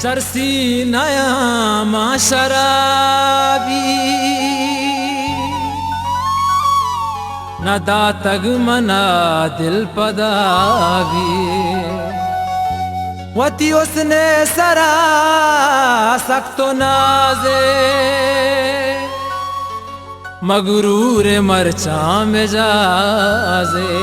چرسی نیاں ما شرابی، نہ داتگ منا دل پدا بی۔ وتی حسن سرا سک تو نازے، مغرور مرچاں مجازے۔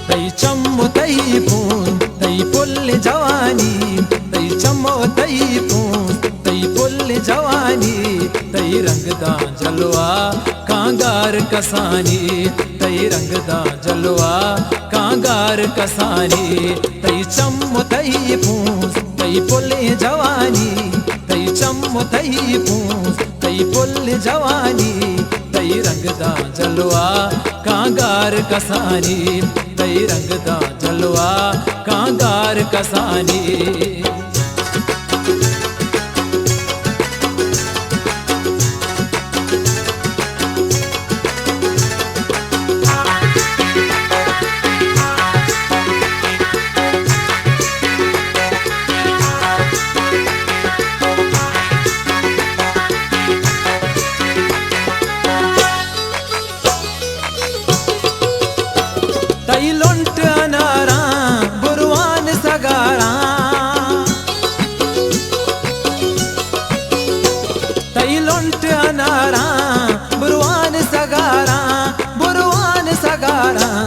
تئی چم و تئی پون، تئی پل جوانی، تئی چم و تئی پون، تئی پل جوانی، تئی رنگ داں جلوہ کانگار کسانی، تئی رنگ داں جلوہ کانگار کسانی، تئی چم و تئی پون، تئی پل جوانی، تئی چم و تئی پون، تئی پل جوانی، تئی رنگ داں جلوہ کانگار کسانی، تئی رنگ داں جلوہ کانگار کسانی۔ تئی لنٹ اناراں بروان سگاراں، تئی لنٹ اناراں بروان سگاراں، بروان سگاراں۔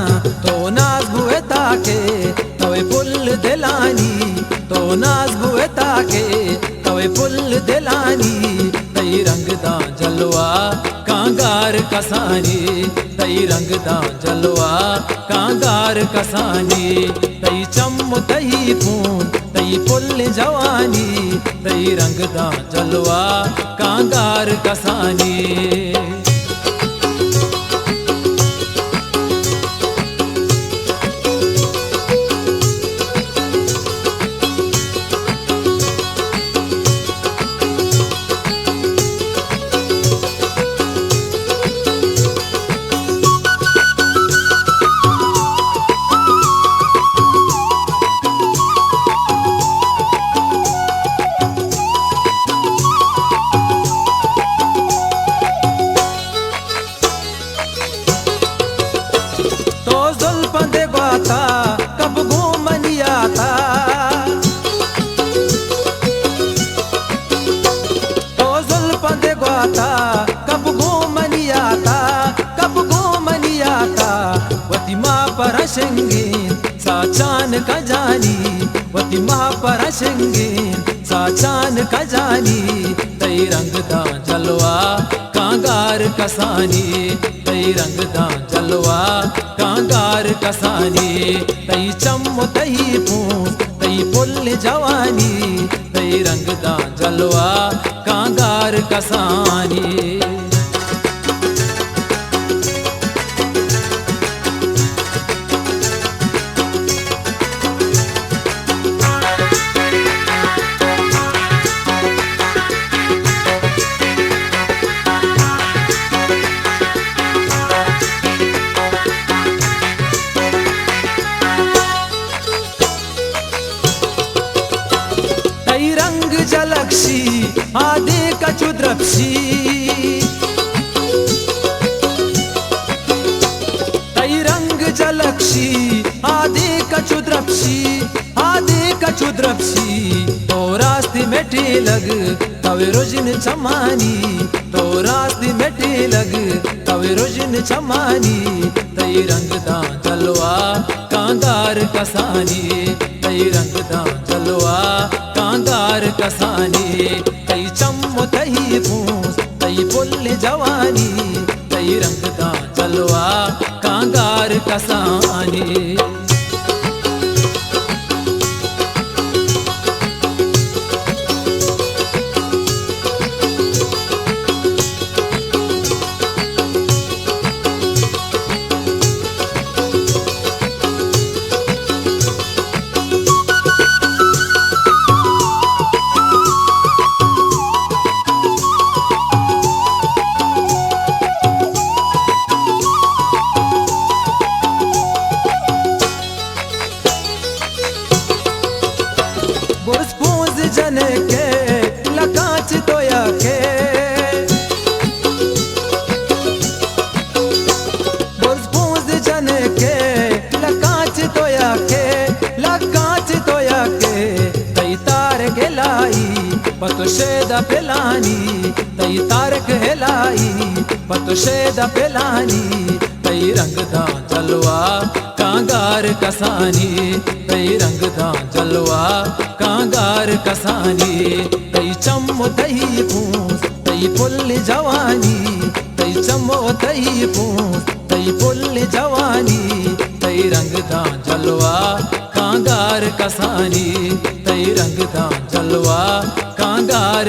تو ناز بوئے تاکہ توئے پل دلانی، تو ناز بوئے تاکہ توئے پل دلانی، تئی رنگ داں جلوہ کانگار کسانی، تئی رنگ داں جلوہ کانگار کسانی، تئی چم و تئی پون، تئی پل جوانی، تئی رنگ داں جلوہ کانگار کسانی۔ تو زلپاں دے گواتا کپ گوں منی آتا، تو زلپاں دے گواتا کپ گوں منی آتا، کپ گوں منی آتا۔ وتی ماہ پر شنگین ساچان کجانی، وتی ماہ پر شنگین ساچان کجانی، تئی رنگ داں جلوہ کانگار کسانی، تئی رنگ داں جلوہ کانگار کسانی، تئی چم و تئی پونس، تئی پل جوانی، تئی رنگ داں جلوہ کانگار کسانی۔ تئی رنگ جلکشی آ دے کچ و درپشی، تئی رنگ جلکشی آ دے کچ و درپشی، آ دے کچ و درپشی۔ تو راستی مٹیلگ توئے رژن چمانی، تو راستی مٹیلگ توئے رژن چمانی، تئی رنگ داں جلوہ کانگار کسانی، تئی رنگ داں جلوہ کانگار کسانی، تئی چم و تئی پونس، تئی پل جوانی، تئی رنگ داں جلوہ کانگار کسانی۔ پہ تو شیدا پلانی، تئی تارک ہلائی، پہ تو شیدا پلانی، تئی رنگ داں جلوہ کانگار کسانی، تئی رنگ داں جلوہ کانگار کسانی، تئی چم و تئی پونس، تئی پل جوانی، تئی چم و تئی پونس، تئی پل جوانی، تئی رنگ داں جلوہ کانگار کسانی، تئی رنگ داں جلوہ کانگار